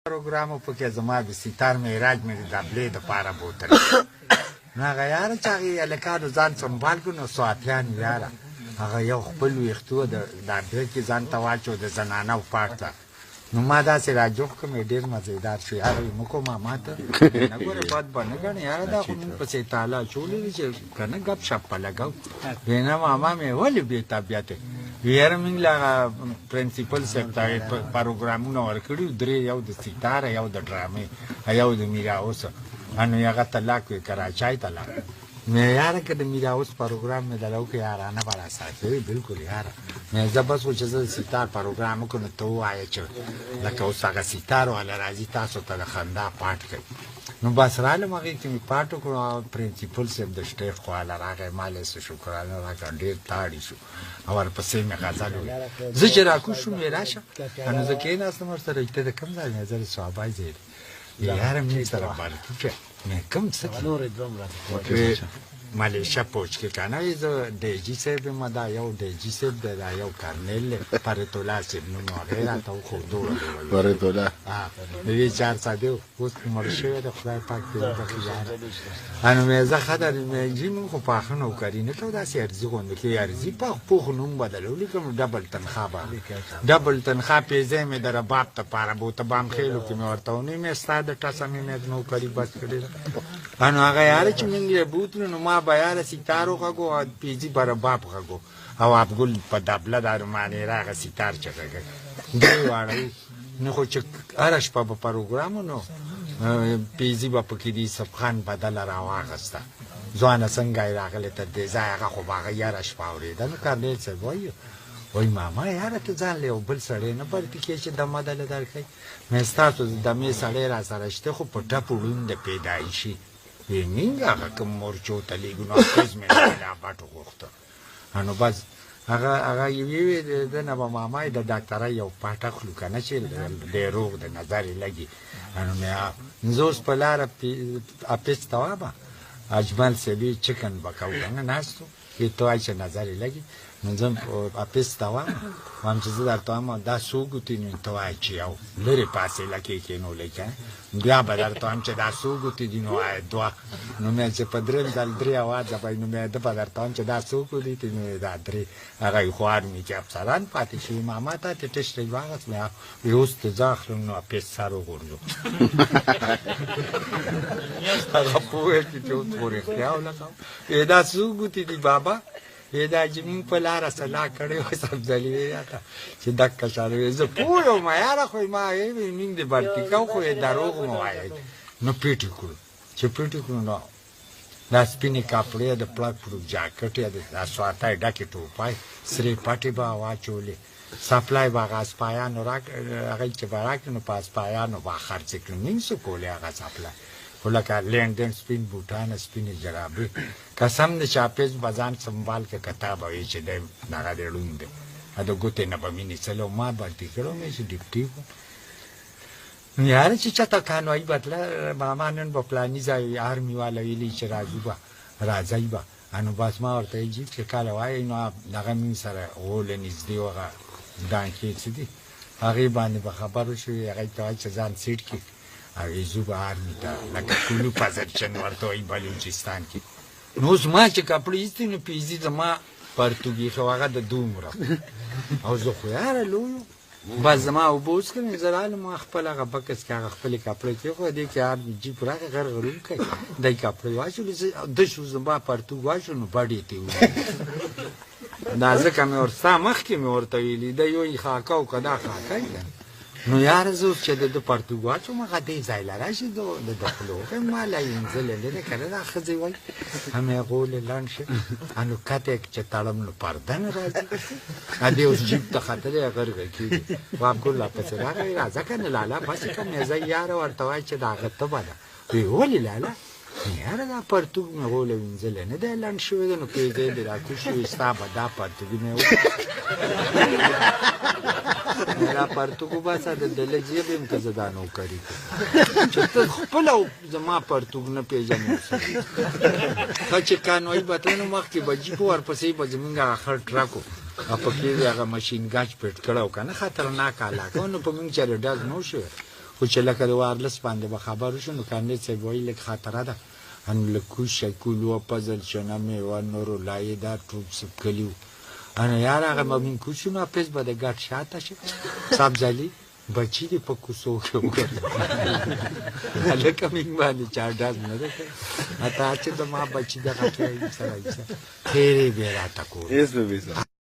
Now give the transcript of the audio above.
پروګرام پکې زما د سیتار معراج مې د دبلې دپاره بوتل. نو هغه یاره چې هغې هلکانو ځان سنبال کړو، نو سواتیان یاره هغه یو خپل ویښتو د دابې کې ځان ته واچو د زنانه پاټ ته. نو ما داسې راجوخ کړم، ډېر مزیدار شو. یاره وایي مه کوه ماما ته نه ګورې بد به نه ګڼې، یاره دا خو مونږ پسې تاله اچولې دي چې که نه ګپ شپ په لګو. وایي نه ماما مې ولې بې طبیعت یې؟ یاره موږ له هغه پرنسپل صاحب ته پروګرامونه ورکړي وو، درې، یو د سیتار، یو د ډرامې، یو د میراوس. نو هغه ته لاک وي کراچۍ ته لاک. مې یاره که د میراوس پروګرام مې دله وکړ یارانه به راسره بالکل یاره. مې زه بس و چې زه د سیتار پروګرام وکړم نو ته ووایه چې لکه اوس هغه سیتار والا راځي تاسو ته د خندا پاټ کوي. نو بس رالم هغې کې مې پاټ وکړو. پرنسپل صاحب د سټیج خواله راغی، ما له څه شکرانه راکړه، ډېر تاړي شو او ورپسې مې غزل وویل. زه چې راکوز شوم ویې راشه، نو زه کښېناستم ورسره، ته د کوم ځای؟ مې زه د صوابۍ ځای دی. یاره مې سره برتي کړه، مې کوم څه کې ملیشه پوج کې که نه وي، زه ډي جي صاحب یم، دا یو ډي جي صاحب دی، دا یو کرنیل دی، فرتولا صاحب نوم هغې راته وښود، دوړه دوړه فرتولا وی چار ساده اوس مړ شوی دی، خدای پاک دې وبخښي یاره. نو مې زه ښه ده، مې جي مونږ خو پاخه نوکري نه کوو، داسې عرضي غوندې کې عرضي پاخ پوخ نوم بدلو لیکم، ډبل تنخوا به ډبل تنخوا پیزې مې د رباب دپاره بوته بامخېلو کې مې ورته ونیو، مې ستا د ټسه مې مې نوکري بس کړې ده. نو هغه یاره چې مونږ یې بوتلو نو ما به یاره سیتار وغږو او پیزي به رباب غږو او ابګل په دبله دا رومانې راغه سیتار چې غږوي درې واړه. نو خو چې هره شپه به پروګرام نو پیزي به پکې د یوسف خان بدله راواغسته، ځوانه څنګه یې راغلې تر دې ځایه، هغه خو به هغه یاره شپه اورېده. نو کرنیل صاحب وایي وایي ماما یاره ته ځان له یو بل سړی نه برتي کړې چې دمه دله درکوي؟ مې ستاسو د دمې سړی را سره شته خو په ټپو ړوند پیدایشي. وی مونږ هغه کوم مورچو ته لېږو، نو حافظ مې لا بټ وغوښته. نو بس هغه هغه یوې وې د نه به ماما یې د ډاکټرۍ یو پاټ اخلو که نه چې دی روغ د نظر یې لګي. نو مې زه اوس په لاره اپیس ته وامه، اجمل صاحب یې چکن به کوو که نه ناست و، وی ته وایې چې نظر یې لګي. نو زه اپیس ته وامه، وایم چې زه درته وایم دا څو ګوتې، نو ته وایې چې یو لرې فاصله کې کښېنولی که نه، بیا به درته وایم چې دا څو ګوتې دي، نو وایې دوه. نو مې چې په درېیم ځل درې اوازه به نو مې ده به درته وایم چې دا څو ګوتې دي، نو دا درې. هغه یې خو آرمي کې افسران پاتې شوي، ماما تا ته ټسټ یې واخیست؟ مې وی اوس ته زه اخلم، نو اپیس سر وغورځو. هغه پوه شو چې اوس خو رښتیا ولګوم. دا څو ګوتې دي بابا؟ وی دا چې مونږ په لاره سلا کړې وه سبزلي وی راته چې دکه شان. وی زه پوه وم یاره، خو ما وی مونږ دې برتي کوو خو یې دروغ مه وایئ. نو پیټې کړو، چې پیټې کړو نو دا سپینې کپړې، د پړک پړوک جاکټ، د سواتای ډکې ټوپای، سرې پټې به واچولې، سپلای به هغه اسپایانو راک هغه چې به راکړي نو په اسپایانو به خرڅې کړو، مونږ څه کولې هغه سپلای خو لکه لینډن سپین بوټان سپینې جرابې، قسم د چاپېز به ځان سنبال که کتا به وي چې دی دغه دی ړوند دی، د ګوتې نه به مې نیسلی او ما برتي کړی مې چې ډپټي وو. نو یاره چې چاته کانوایي به تله، ماما نن به فلاني ځای آرمي والا ویلي چې راځو به راځئ به. نو بس ما ورته ویل چې کله وایي نو دغه مونږ سره غوله نږدې و، هغه ډانکې څه دي هغې باندې به خبر وشو، هغې ته وایي چې ځان سیټ کړي او ځو به آرمي ته لکه کلو پزرچن ورته وایي بلوچستان کې. نو اوس ما چې کپړې ایستې نو پیزي زما پرتوګ ایښی و، هغه د دومره او زه خو یاره لوی وم. بس زما اوبه وڅښلې، زه رالم ما خپل هغه بکس کې هغه خپلې کپړې کېښودې، دې کې آرمي جیپ راغی غر غر وکړی، دی کپړې واچولې، زه ده شو زما پرتوګ واچو نو بډې ته یې وویل. دا ځکه مې ورته ستا مخکې مې ورته ویلي دی یو خاکه او که دا خاکه یې ده. نو یاره زه اوس چې د ده پرتوګ واچوم هغه دې ځای له راشي د ده خوله وښیم، ما لا یې وینځلې نه ده که نه دا ښځې وایي هم یې غولې لنډ شي. نو کته یې چې تړم نو پرده نه راځي، دی اوس جیب ته ختلی غرغه کېږي. واب ګل راپسې راغی، راځه که نه لالا بس که مې زه یاره ورته وایي چې د هغه تبه ده. وی ولې لالا؟ یاره دا پرتوګ مې غولی وینځلی نه دی لنډ شوی دی، نو پیزې دې راکوز شوی، ستا به دا پرتوګ مې دا پرتوګ وباسه د دله جیب یم که زه دا نوکري کوم چې ته خپله زما پرتوګ نه پېژنې. ښه چې کانوایي به تله نو مخکې به جیپ و، ورپسې به زمونږ هغه خړ ټرک و، پکې دې هغه ماشین ګاج پټ کړی و که نه خطرناکه علاقه و، نو په مونږ چېرې ډز نه و شوی، خو خو چې لکه د وارلس باندې به خبر وشو نو کاندید صاحب وایي لږ خطره ده، نو لږ کوز شه، کولو پزل شنه میوه نورو لایې دا ټول څه کلي وو. نو یار هغه به مونږ کوز شو نو حافظ به د ګټ شاته شي، سبزلي بچي دې په کوڅو کې وګرځي، هلکه مونږ باندې چا ډز نه دی کړی، حتی چې زما بچي دغه کې سره خیرې به یې راته کولې. هېڅ به.